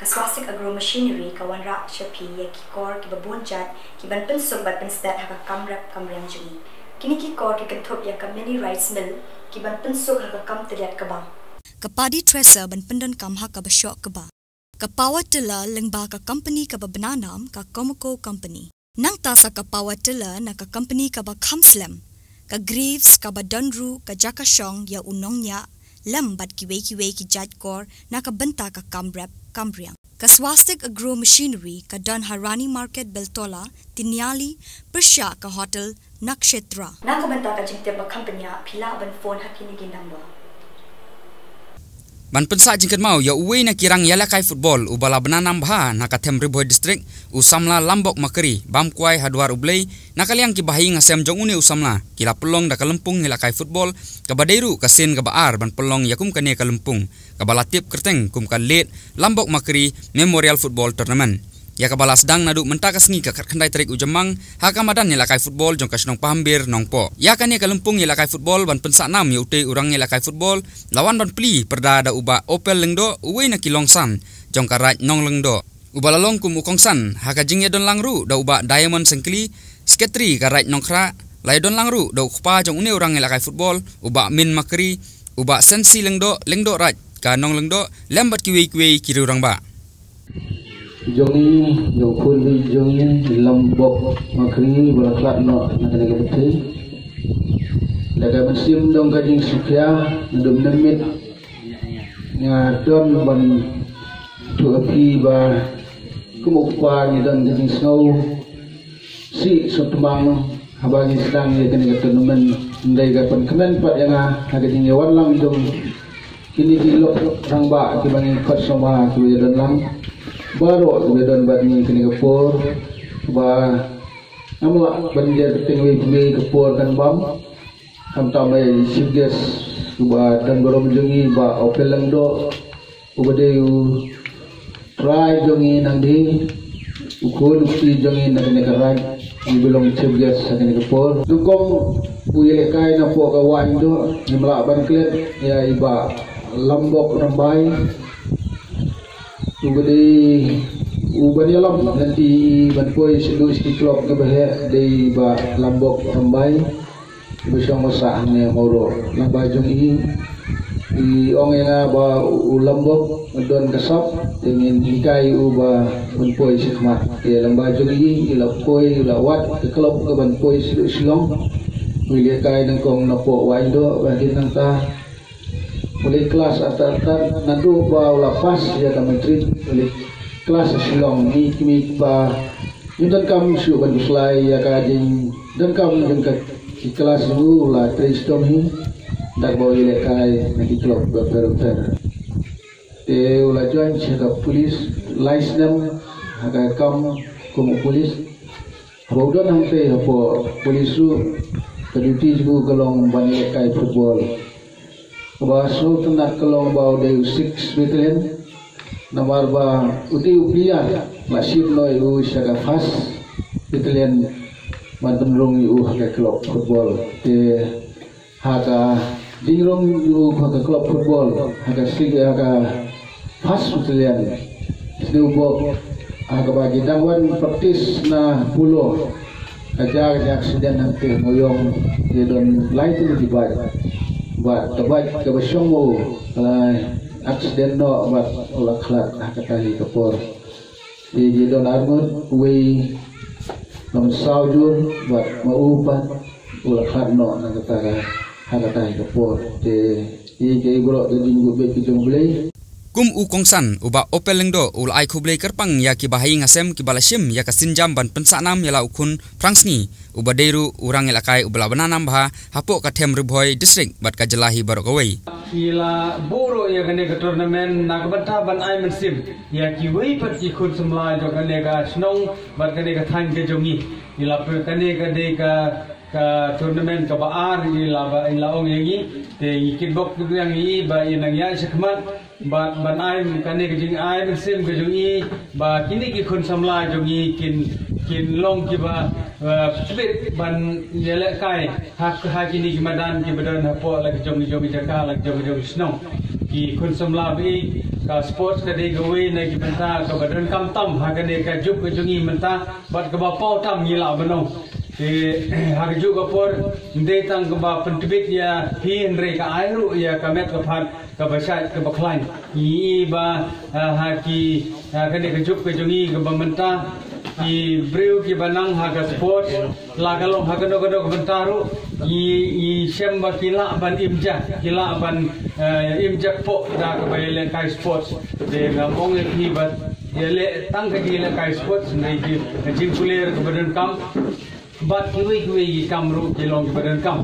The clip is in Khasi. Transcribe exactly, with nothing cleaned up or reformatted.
Swastik Agro Machinery ka wanrah sha phi ïa ki kor kiba bun jait ki ban pynsuk bad pynstet ha ka kam rep kam riang jong ngi. Kine ki kor ki kynthup ïa ka mini rice mill ki ban pynsuk ha ka kam tylliat kaba. Ka paddy thresher ban pyndonkam ha kaba shoh kaba. Ka power tiller lyngba ka company kaba bna nam ka Comaco Company. Nangta sa ka power tiller na ka company kaba kham slem. Ka Greaves kaba don ruh ka jaka shong ïa u nongñiah lem bad kiwei kiwei ki jait kor na ka bynta ka kam rep kam riang. Ka Swastik Agro Machinery ka don ha Rani Market Beltola, Tiniali, pyrshah ka hotel Nakshetra. Na ka bynta ka jingtip ba kham bniah phi lah ban phone ha kine ki number. Ban pynsah jingkynmaw ïa uwei na ki rang ïalehkai football uba la bna nam bha na ka them Ri Bhoi District, u samla Lambok Makri, bam kwai ha dwar U Blei, na ka liang ki bahaïing hasem jong une u samla ki la pynlong da ka lympung ïalehkai football kaba dei ruh ka sien kaba ar ban pynlong ïa kum kane ka lympung kaba la tip kyrteng kum ka Late Lambok Makri Memorial Football Tournament. Ïa kaba la sdang naduh mynta ka sngi ka khatkhyndai tarik u Jymmang ha ka madan ïalehkai football jong ka shnong Pahambir Nongpoh. Ïa kane ka lympung ïalehkai football ban pynsah nam ïa utei u rang ïalehkai football la wan ban plie pyrda da u Bah Opel Lyngdoh, uwei na ki longsan jong ka Raid Nonglyngdoh, uba la long kum u kongsan ha ka jingïadonlang ruh da u Bah Diamond Syngkli, Secretary ka Raid Nongkhrah, la ïadonlang ruh da u kpa jong une u rang ïalehkai football, u Bah Min Makri, u Bah Sensi Lyngdoh, Lyngdoh Raid ka Nonglyngdoh, lem bad kiwei kiwei ki riew rangbah. Jong i, jong khun i, jong i, Lambok Makri, ba la khlad noh na kane ka pyrthei. Da ka mynsiem jong ka jingsngewsih, naduh mynmiet nga don ban ïathuh ïa phi ba kum u kpa ngi don ka jingsngew sih sngewtmang haba ngi sdang ïa kane ka tournament. Hynrei ka pynkmen pat ïa nga ha ka jingïawan lang jong kine ki lok rangbah kiba ngi khot sngewbha kiba ïadon lang baroh kiba ïadon bad ngi kane ka por, ba ngam lah ban ïa kyrteng iwei pa iwei ka por kan bam. Khamtam ïa i chief guest uba don burom jong ngi, Bah Opel Lyngdoh, uba dei u trai jong ngi nangdie, u khun u kti jong ngi na kane ka raid, uba long chief guest ha kane ka por. Nyngkong u ïalehkai napoh ka Wahïngdoh, ngim lah ban klet ïa i Bah Lambok Rymbai, uba dei uban ïalam lynti ban poi shaduh sha ki club kiba heh, dei i Bah Lambok Rymbai, uba shong ba sah hangne ha Mawroh. Lyngba jong i, i ong ïa nga ba u Lambok don ka sap, te ngin hikai u ba un poi shakhmat. Te lyngba jong i, i la poi, i la wad ka club ka ban poi shaduh Shillong. U ïalehkai nyngkong napoh Wahïngdoh, ba hadien nangta u leit klas artat artat, naduh ba u la pass ïa ka matric, u leit klas ha Shillong. Ngi kmie kpa ngim donkam shuh ban khuslai ïa ka jingdonkam jong ka ki klas jong u, u la trei shitom hi da kaba u ïalehkai na ki club bapher bapher. Te u la join sha ka police lai snem ha ka kam kum u police. Haba u don hangtei hapoh police ruh, ka duty jong u ka long ban ïalehkai football. Kaba sngewtynnat ka long ba u dei u six battalion, namar ba u dei u player, la shim noh ïa u sha ka first battalion ban pynrung ïa u ha ka club football. Te ha ka jingrung ïa u ha ka club football, ha ka sing, ha ka first battalion, sdang u bok ha kaba ki dang wan practice na Polo, ka jia ka jia accident hangtei ha Mawiong, ki don lai tylli ki bike. Bad ka bike kaba shong ma u ka la accident noh bad u la khlad ha kata hi ka por. Te ki don arngut, uwei long saw jur bad ma u pat u la khlad noh na kata ka, ha kata hi ka por. Te ki, ki baroh ki dei ki beit ki jong U Blei. Kum u kongsan, u Bah Opel Lyngdoh u la ai khublei kyrpang ïa ki bahaïing hasem kiba la shim ïa ka sienjam ban pynsah nam ïa la u khun phrangsngi, uba dei ruh u rang ïalehkai uba la bna nam bha hapoh ka them Ri Bhoi District bad ka jylla hi baroh kawei. Ngi la buh ruh ïa kane ka tournament na ka bynta ban ai mynsiem ïa kiwei pat ki khun samla jong kane ka shnong bad kane ka thaiñ ka jong ngi. Ngi la pynlong kane ka dei ka, ka tournament kaba ar, ngi la ba, ngi la ong ïa ngi, te ngi kitbok ïa ngi ba ngi nang ïaid shakhmat. Bad ban ai kane ka jingai mynsiem ka jong i ba kine ki khun samla jong i kin, kin long kiba, eh, fit ban ïalehkai ha, ha kine ki madan kiba don hapoh la ki jong, jong jaka, la ki jong, jong shnong. Ki khun samla ba ïeit, ka sports ka dei kawei na ki bynta kaba donkam tam ha kane ka juk ka jong ngi mynta, bad kaba paw tam ngi lah ban ong. Te ha kajuh ka por, ym dei tang kaba pyntbit ïa phi hynrei ka ai ruh ïa ka met ka phad kaba shait kaba khlaiñ. Ngi i ba, ah, ha ki, ah, kane ka juk ka jong ngi kaba mynta, ki briew kiba nang ha ka sports, la ka long ha kano kano ka bynta ruh, ngi, ngi shem ba ki lah ban im ja, ki lah ban, eh, im jakhpoh da kaba ïalehkai sports. Te ngam ong ïa phi ba ïaleh tang ka jingïalehkai sports, hynrei ka jingkular kaba donkam, bad kiwei kiwei ki kam ruh ki long kiba donkam.